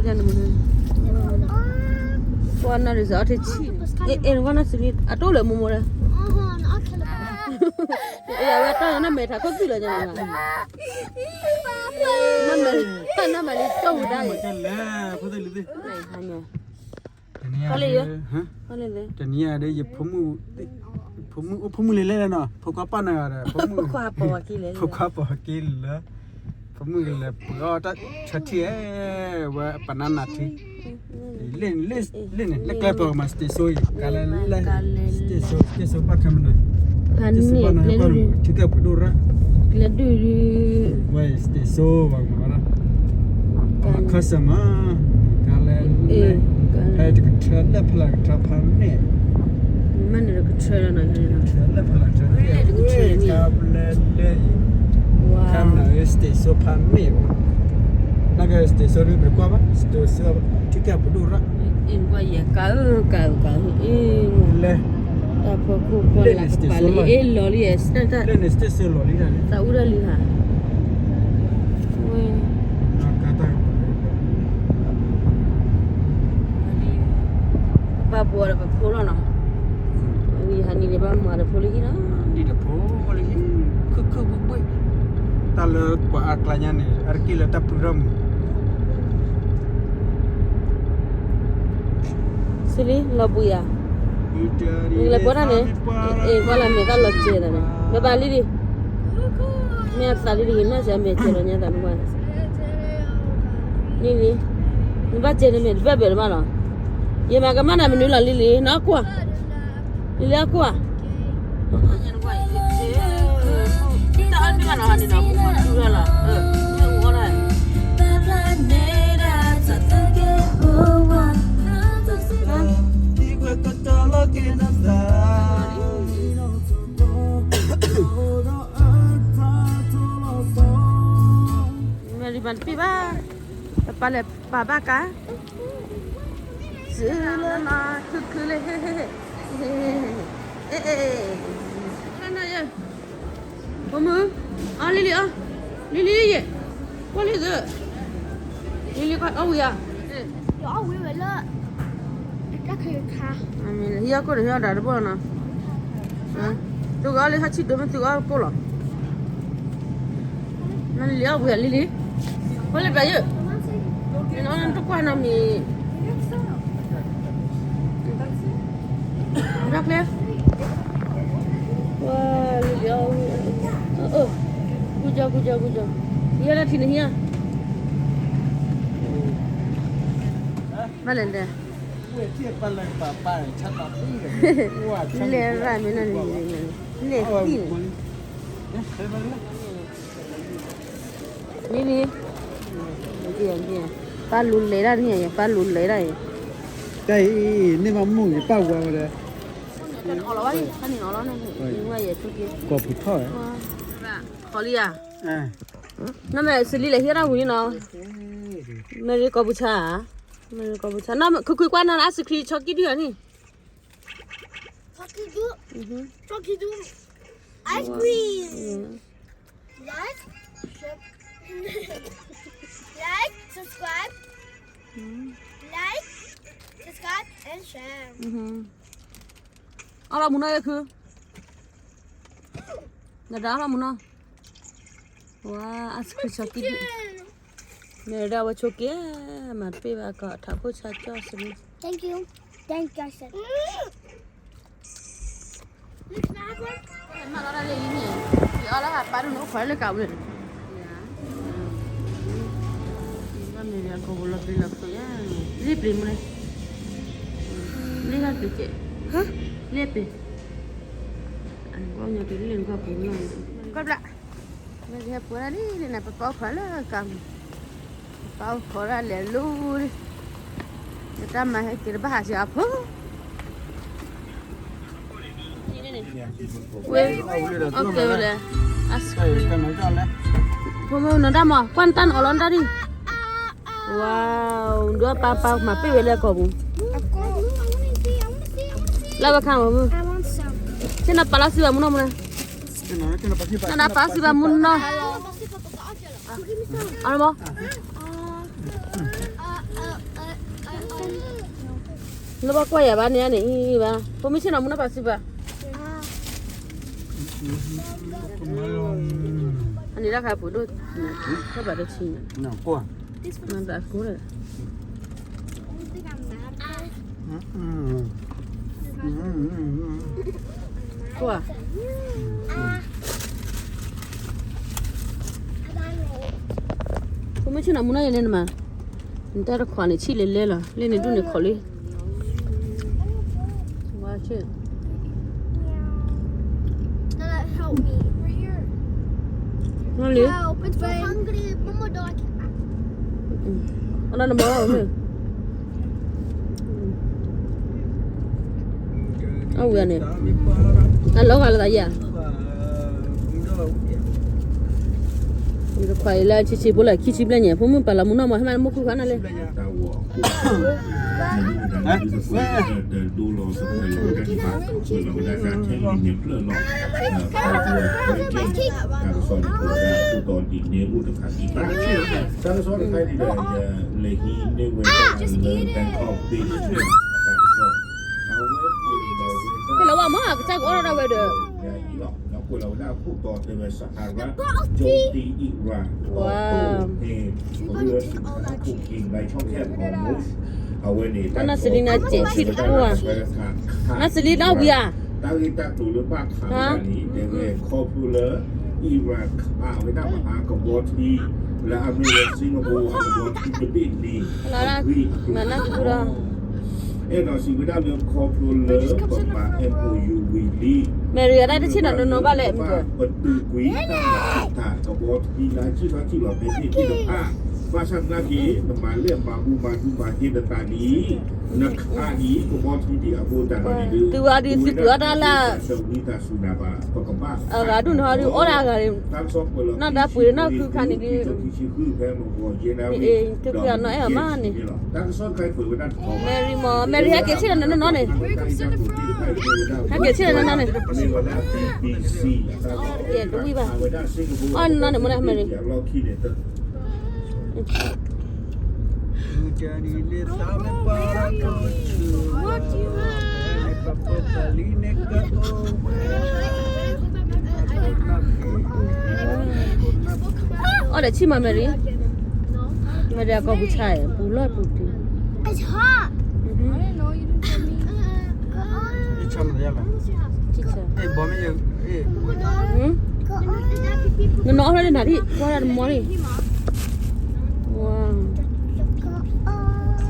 ကွၢ်နၢ်ရံၣ်စၢၤအီထံဆံၣ်, အဲ အဲ နကွၢ်နၢ်စလံ အတိၢ်လၢမိၢ်မိၢ်လၢ, အဝဲတၢ်နမဲာ်ထးခိၣ်သွံၣ်လၢညါ, နမဲာ်, နမဲာ်လံ ကၠီၣ်ဝံၤဒၣ်အံၤ, တနံၤအံၤ, တနံၤအံၤဒီးယဖိမုၣ်, ဖိမုၣ်အိၣ်ဖိမုၣ်လဲၤလဲၣ်လၢနီၤ, ဖိခွါပာ်နၤဂၤဒီး, ဖိခွါပာ်က့ၤလၢ, ဖိခွါပာ်က့ၤလၢ, ဖိမုၣ်လဲၤပှ့ၤအီၣ်တၢ်ဆၢထံၣ်, ဝဲပနၢ်နၢ်ထံ, လၢန့ၣ်, လၢကျဲပှၤကမၤ stage show အံၤ, ကလၢ, stage show, stage show ဘၣ်ခဲမနုၤ, ဖးန့ၣ်, ထံကဲပဒိၣ်ရၣ်, ဝဲ stage show ဘၣ်ကမၤဝဲဒၣ်, ကမၤ concert မး, ကလၢ, ဖဲတကထၢလၢဖလၢကထၢဖးန့ၣ်, မ့ၢ်န့ၣ်တကထၢလၢ, ကထၢလၢဖလၢကထၢန့ၣ်, ဖဲမနုၤ stage show ဖးန့ၣ်, နက stage show ဒုးပကွၢ်ဘၣ် stage show ထံကဲပဒိၣ်ရၣ်, အ့ၣ်ကွၢ်ယဲကၤဧၢကၤဧၢကၤဧၢ, အ့ၣ်, လၢ, တၢ်ဖီခိၣ်ဖီလာ်ကပၤလံ အ့ၣ်လီၤလံ, လၢန့ၣ် stage show လီၤလံတၢ်န့ၣ်, သးအူတၢ်လံဟါ, ဝဲ ပၢ်ပှၤဒီးပဖိလီၤနီၤ, ဝံၤဟးနံၤန့ၣ်ဘၣ်မၤဒီးဖိလၢဟံၣ်လီၤ, နံၤဒီးဖိလၢဟံၣ်, ခုၣ်ခုၣ်ဘှံးဘှံး, တၢ်လၢပှၤအါကျါညါန့ၣ် အါတက့ၢ်လၢတၢ်ပၢၢ်ထီၣ်မူ စလံ လီၤဘှံးဧါ, နလဲၤပှၤတၢ်န့ၣ်, အ့ၣ် ကွၢ်လၢမ့ၢ်တၢ်လီၤစဲၤဒီးန့ၣ် ဘၣ်ဘၣ်လံလံ, မ့ၢ်အသးလံလံ ယနီၢ်စဲၤမဲာ်စဲၤလီၤညါသးနကွၢ်, လံလံ, နဘၣ်စဲၤန့ၣ်မ့ၢ်တဘၣ်ဘၣ်လၢၤဘၣ်လီၤ, ယမၤကမၣ်နၤမနုၤလီၤလံလံ နီၢ်ကွၢ်, လံလံအကွၢ် မ့ၢ်လံမၤတပ့ၢ်ဘၣ်, ပပၢ်လဲၤပာ်ဘၣ်ကါ, စုလၢမၤခုၣ်ခုၣ်လၢ, ဖိမုၣ်, အီလံလံအီ, လံလံယဲ, ကွၢ်လံသၢ, လံလံကွၢ်အီဝံၤဧါ, ဟံၣ်အီၣ်ကိၣ်ဒီးဟံၣ်အီၣ်ဒၣ်တဘိလီၤနီၤ, သုကအီၣ်လံခါဆံၣ်ဒိၣ်မ့ၢ်သုကအီၣ်ကိၣ်လီၤ, မ့ၢ်လံလံအီၣ်ဝံၤဧါလံလံ, ကွၢ်လံပျၢ်ယဲ, နတကွၢ်နီတမံၤ ဒီးကျဲ, ဝါ, လံလံအီၣ်, ကူကၠီကူကၠီကူကၠီ, ဟံၣ်အီၣ်တၢ်ထံၣ်န့ၣ်ဟံၣ်အီၣ်, ဘၣ်လဲၣ်ဒဲး, လဲၤရၣ်မ့ၢ်နီၤန့ၣ်, လဲၤသံန့ၣ်, လံလံ, ပၢ်လူၤလဲၤဒၣ်န့ၣ်, ပၢ်လူၤလဲၤဒၣ်အံၤ, တၢ်အံၤန့ၣ်မ့ၢ်မိၢ်ဂ့ၤပၢ်ဝါဝဲဒီး, ကိးပူၤထီၣ်ဝဲ, ခီလံဧါ, နမ့ၢ်စလံလဲၤဟံၣ်တၢ်ဝံၤန့ၣ်နီၤ, မ့ၢ်ကိးပူၤဆါဧါ, မ့ၢ်ကိးပူၤဆါ, နခုခွံကွၢ်နၤ ice cream ဆီကံဒုၣ်ဧါန့ၣ်, ဆီကံဒုၣ်, ဆီကံဒုၣ်, ice cream. Like, like, subscribe, like, subscribe and share. အီၣ်လီၤမူနီၢ်ယဲခု, နဒါအီၣ်လီၤမူနီၢ်, ဝါ, ice cream ဆီကံဒုၣ်, မ့ၢ်ဒၣ်ဝဲဆိက့ၤ, မၤတပ့ၢ်ဘၣ်ကီး ထးခိၣ်ဆါကၠီၣ်စလံ, thank you, thank you, I said. မၤလီၤတၢ်လၢအံၤန့ၣ်, ယအီၣ်လၢဟးပာ်ဒိၣ်န့ၣ်အိၣ်ခိးလၢကးဝဲန့ၣ်, ဘၣ်မ့ၢ်လၢကိးပူၤလီၤပျံၤလီၤဖုးယါ, လ့ပျံၤမူန့ၣ်, လ့ဟဲပျံၤကဲ, လ့ပျံၤ, ကွၢ်ညါက့ၤလ့နကွၢ်ပူၤနီၤ, ကွၢ်ဘျး, မ့ၢ်ကဟဲပှဲၤဒၣ်လံန့ၣ် ပပာ်အိၣ်ခိးလၢကးမူ ပာ်အိၣ်ခိးဒၣ်လဲၤလိၤ, နတၢ်မၤဟဲက့ၤတဘၣ်ဟးစှၤအဖိ, ဝဲ, အီၣ်ကဲဝဲလဲၣ်, ice cream, ဖိမုၣ်နတၢ်မၤ ကွၢ်နတၢ်နအီၣ်လီၤနတၢ်ဒံး, ဝါ, ဒိၣ်ပၢ်ပၢ်မၤပ့ၢ်ဝဲလၢကိးပူၤ, လၢဝဲခါမၤမုၣ်, ဆ့ၣ်နီၤပာ်လီၤစံးဘၣ်မူနီၢ်မူနီၤ, နဒါပာ်လီၤစံးဘၣ်မူနီၢ်, အီၣ်လီၤမး. လၢဘၣ်ကွၢ်ယၤဘၣ်န့ၣ်န့ၣ်အံၤဘၣ်, ဖိမုၣ်ဆ့ၣ်နီၤမူနီၢ်ပာ်စံပာ်, အန့ၣ်ဒၣ်ခါပူၤဒိၣ်, ခီၣ်ဘၣ်တဆံန့ၣ်, မၤသးကူလၢ, ကွၢ်, ဖိမုၣ်ဆ့ၣ်နီၤမူနီၢ်ယဲန့ၣ်နမၤ, နတၢ်တခွးန့ၣ်ဆံၣ်လဲၤလဲၤလီၤ, လၢန့ၣ်ဒူၣ်န့ၣ်ခီၣ်လံ. Watch it. Help me. Really? Help, it's fine. Another more. အဝဲန့ၣ်, အလီၤဂာ်လၢသးယၤ, ယကခွါအံၤလၢဆံဆံဖိလၢခံဆံဘျဲၣ်ညါ, ဖိမုၣ်ပာ်လီၤမူနီၢ်မး ဟဲမၤမူခိၣ်ခါနၤလၢ ကလီၤဝဲမ့ၢ်ကစၢ်ကအီၣ်ထီၣ်ဒၣ်ဝဲဒီး, ကွၢ်နၢ်စလံနၤ စဲးထံတကွၢ်, နၢ်စလံနီၣ်ဝံၤဧါ, ဟါ, ခီဖျိလၢ Iran ခးဝဲဒၣ်မဟါကဘီထံ လၢအမ့ၢ်ဝဲ Singapore အကဘီထံတဘ့ၣ်န့ၣ်, မၤနၢ်က့ၤဒီး အဲၣ်ဒိးစံးဝဲဒၣ်လၢခီဖျိလၢပပာ် M O U ဝံၤလံ, Mary အတၢ်တဆ့ၣ်နီၤနီၤဘၣ်လဲၣ်, ပတုာ်ကွံာ်တၢ်မၤတၢ်ကဘီထံလၢအစံၣ်ထီၣ်စံၣ်လီၤဖဲန့ၣ်သ့ၣ်တဖၣ်, ဘၣ်ဆၣ်သနာ်က့ နမၤလၢမၤဘူၣ်မၤဒူမၤဟ့နသးန့ၣ်, နခးဒံးကဘီထံဒံးအဃိတၢ်န့ၣ်ဒုး, သုဝဲဒုးသုတုၤအီၣ်တၢ်လၢ တဝံသးစူၤနၤဘၣ်, ပကဘၣ် အဂၤဒူၣ်န့ၣ်ဟီဒုး အီၣ်ဒၣ်အဂၤန့ၣ်, နီၢ်ဒါပှ့ၤနီၢ်ခုခါန့ၣ်ဒုး, သုကနီၢ်အဲၣ်အီၤမးန့ၣ်, Mary မး Mary ဟဲက့ၤဆ့ၣ်နီၤနီၤန့ၣ်, ဟဲက့ၤဆ့ၣ်နီၤနီၤန့ၣ်, တဝံဘၣ်, အီၣ်နီၤန့ၣ်မ့ၢ် Mary အီၣ်ဒီးဆံၣ်မး Mary, Mary အကီၢ်ပူၤဆါ ပူၤလီၢ်ပူၤတံၢ်, နနီၢ်အီၣ်ဖဲန့ၣ်နၤဒံၣ် ကွၢ်ဒၣ်တမီၤန့ၣ်, အီၣ်ဒၣ်အၢ, ကွၢ်နီၢ်ဒုးစးအီၣ်ထဲဆံၣ်န့ၣ်, ကွၢ်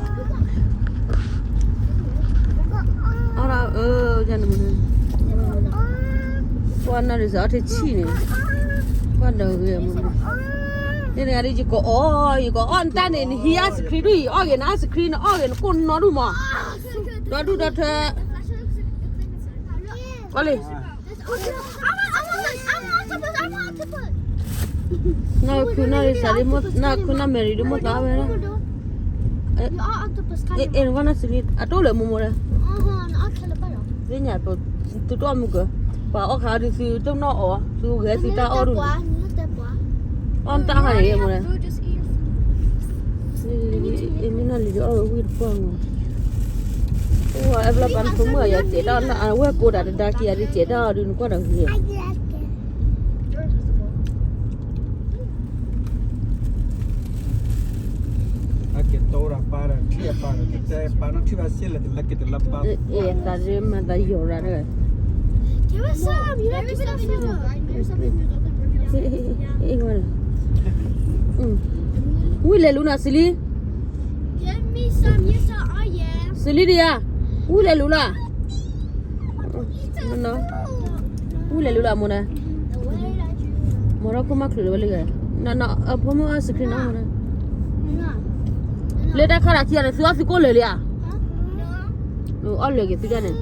ဒီးဂ့ၤမး, န့ၣ်နဂၤဒ်ယကအီၣ်, ယကအီၣ်နတၢ်န့ၣ် နဟံး ice cream ဒုၣ်အံၤ အီၣ်ဂ့ၤန ice cream နအီၣ်ဂ့ၤနကိၢ်နီဒူၣ်မး, ဒီဒူၣ်ဒီထၢ, ကွၢ်လံ နီၢ်ခုနီၢ်ရံစးလံ, နီၢ်ခုနီၢ် Mary ဒ်မိၢ်သးဝဲဒၣ်, အဲ အဲ နကွၢ်နီၢ်စံလံ အတိၢ်လၢမိၢ်မိၢ်ဒီး, သ့ၣ်ညါ, သုတအီၣ်မုၢ်ကၢ, ပှၤအီၣ်ခါဒုးသုတနီၣ်အီၣ်, သုဂဲၤသုတၢ်အီၣ်ဒုး, အီၣ်တၢ်ခါန့ၣ်မိၢ်ဒီး, မ့ၢ်နီၢ်လံၤဒ်အီၣ်ဝဲဝံၣ်တပှၢ်မး, အိၣ်ဝဲအဲဘျီပှၤနဖိမုၣ်အယၤစဲးတၢ်အီၣ် အဝဲၢ်ကိးတၢ်တဒါက့ၤယၤဒုးစဲးတၢ်အီၣ်ဒုး နကွၢ်ဒီးဂ့ၤ အက့ၤတိၢ်ဒီးပၢ်ဒီးထံၣ်အပၢ်ဒီး ကတဲပၢ်နီၢ်ထံၣ်ဘၣ်စ့ၢ်လဲၣ်တလၢက့ၤတလၢပၢ်, အသးဒ်မၤသးယိာ်ရၣ်တဂၤ, ဝံၣ်လဲၤလူၤနီၤ စလံ, စလံဒံးဧါ, ဝံၣ်လဲၤလူၤလီၤ. ဝံၣ်လဲၤလူၤလီၤမိၢ်နၤ, မ့ၢ်ထီၣ်ခိၣ်မၤချုးလၢၤဝဲလံ, အဖိမုၣ်အီၣ် ice cream နီၤမိၢ်နၤ, လၢတၢ်ခါတၢ်ခံဂၤန့ၣ် သုအီၣ်သုကိၢ်လၢာ်လံဧါ, အီၣ်လၢာ်က့ၤသုတၢ်န့ၣ်,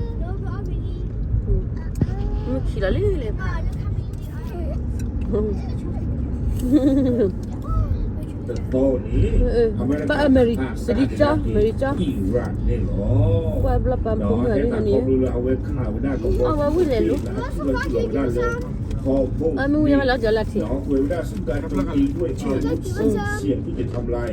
မုၢ်ခံလီၤလံလဲၣ် ဘၣ်အမဲရံ စဒံကၠီ မဲရံကၠီ, ကွၢ်ဘျီပာ်ဖိမုၣ်အရ့ဟီန့ၣ်, အဝဲဝံၣ်လဲၤလူၤ, အမ့ၢ်ဝံၣ်လၢမၤလၢအီၣ်ကၠီလၢထံး,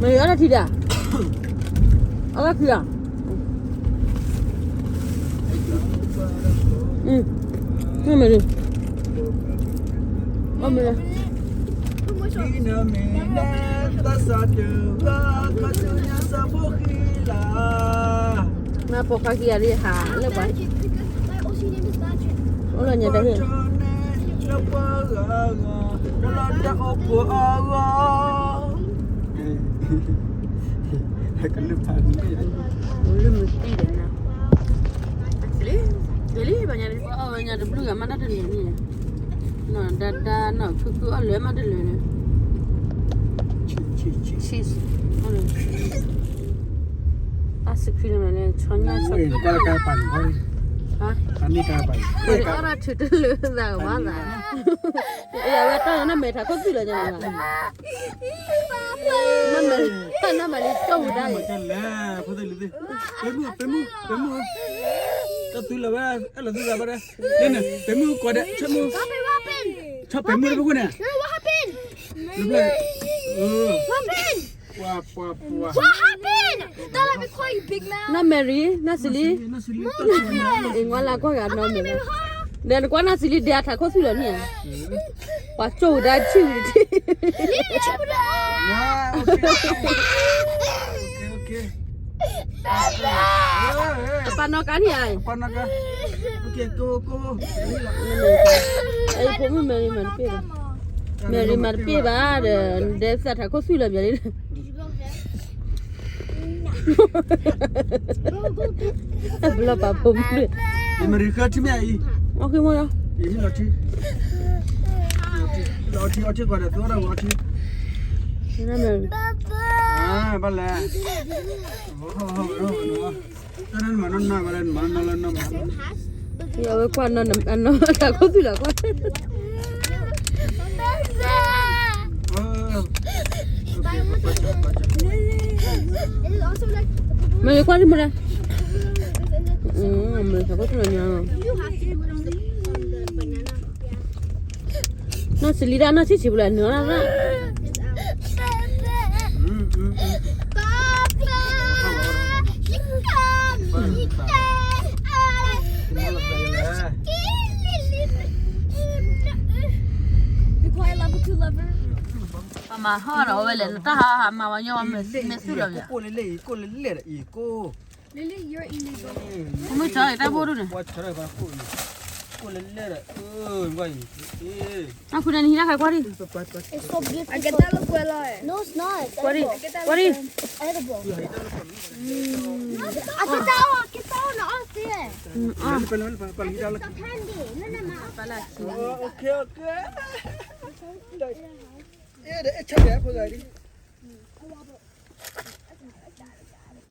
မ့ၢ်အီၣ်တၢ်ထံဒၣ်, အီၣ်တၢ်ထံဒၣ်, မ့ၢ်, အီၣ်မ့ၢ်, နပိာ်ခွါခံဂၤဒ်ဟးလၢပှၤ, အိၣ်လၢညါတၢ်ဟ့ၣ် ကလုၢ်ဖးန့ၣ်, လၢမုၢ်တံၢ်ဒီးနၤ, လံ, လံ, ဘၣ်ညါတဘျုးဂၤမးတၢ်တလၢာ်န့ၣ်, နီၢ်ဒါဒါ နီၢ်ခုခု အီၣ်လၢမးတလၢာ်န့ၣ်, cheese, ice cream န့ၣ် ဆီညါ ဆီ, အီၣ်တၢ်ထုးတလၢာ်သးကမၤသး, အဝဲတၢ်န့ၣ် နမဲာ်ထးခိၣ်သွံၣ်လီၤညါန့ၣ်, နမဲာ်, နမဲာ်လံ ကၠီၣ်ဝံၤဒၣ်အံၤ, ပမုၢ်, ပမုၢ်, ပမုၢ်, တၢ်သွံၣ်လီၤဝဲ, အဲၣ်လီၤသွံၣ်သးဘၣ်ဒဲ, န့ၣ်န့ၣ် ပမုၢ်ကိးဒဲး ဆိကမိၣ်, ဆီပမုၢ်တဖၣ်န့ၣ်, နမဲာ်လံ, နစံးလံ, နစံးလံ, အ့ၣ် နကွၢ်လၢကွၢ်ဂၤနီတမံၤလီၤ, ဒီးနကွၢ်နစံးလံ ဒဲးအထးခိၣ်သွံၣ်လီၤန့ၣ်ဧါ, ပှၤကၠိဝံၤဒၣ်ထံၣ်ဝံၤတထံၣ်, အပၢ်နီၢ်ကါန့ၣ်ဧါ, အဖိမုၣ် Mary မၤတပ့ၢ်ဘၣ်, Mary မၤတပ့ၢ်ဘၣ်ဒီး ဒဲးသးထးခိၣ်သွံၣ်လီၤဘၣ်လံ ဘျီပာ်ဖိမုၣ်, မ့ၢ်မရံဃၢထံမ့ၢ်အံၤ, အီၣ်ဃံမိၢ်လီၤ, အံၤလီၤထံ, လီၤထံအီထံကွၢ်ဒီး သီၣ်ထီၣ်ဝဲအီထံ, ဘၣ်လဲၣ်, တၢ်နမၤနီၢ်နီၢ်ဝဲလၢနမၤနီၢ်လၢနီၢ်မၤ, အဝဲကွၢ်နီၢ်နီၢ်တၢ်ခိၣ်သွံၣ်လီၤကွၢ် မ့ၢ်ကွၢ်လံမလဲၣ်, မ့ၢ်တၢ်ခိၣ်သွံၣ်လီၤညါ, နီၢ်စလံဒၣ်နီၢ်ဆံးဆံးပူၤလၢနုာ်လီၤ, ပမၤဟီၣ်ဒီးအဝဲလဲၣ် နတၢ်ဟးဟးမၤဝဲညီဝဲမဲာ်သူၣ်လီၤ, ကိၣ်လၢလဲၣ်အံၤ ကိၣ်လၢလဲၣ်ဒီးအံၤကိၣ် မုၢ်ဆီတၢ်ဘိဒိၣ်န့ၣ်, ကိၣ်လၢလဲၣ်ဒီး, အဃုန့ၣ်နဟံးတၢ်ခါကွၢ်ဒံး, ကွၢ်ဒံး, ကွၢ်ဒံး, ဒီး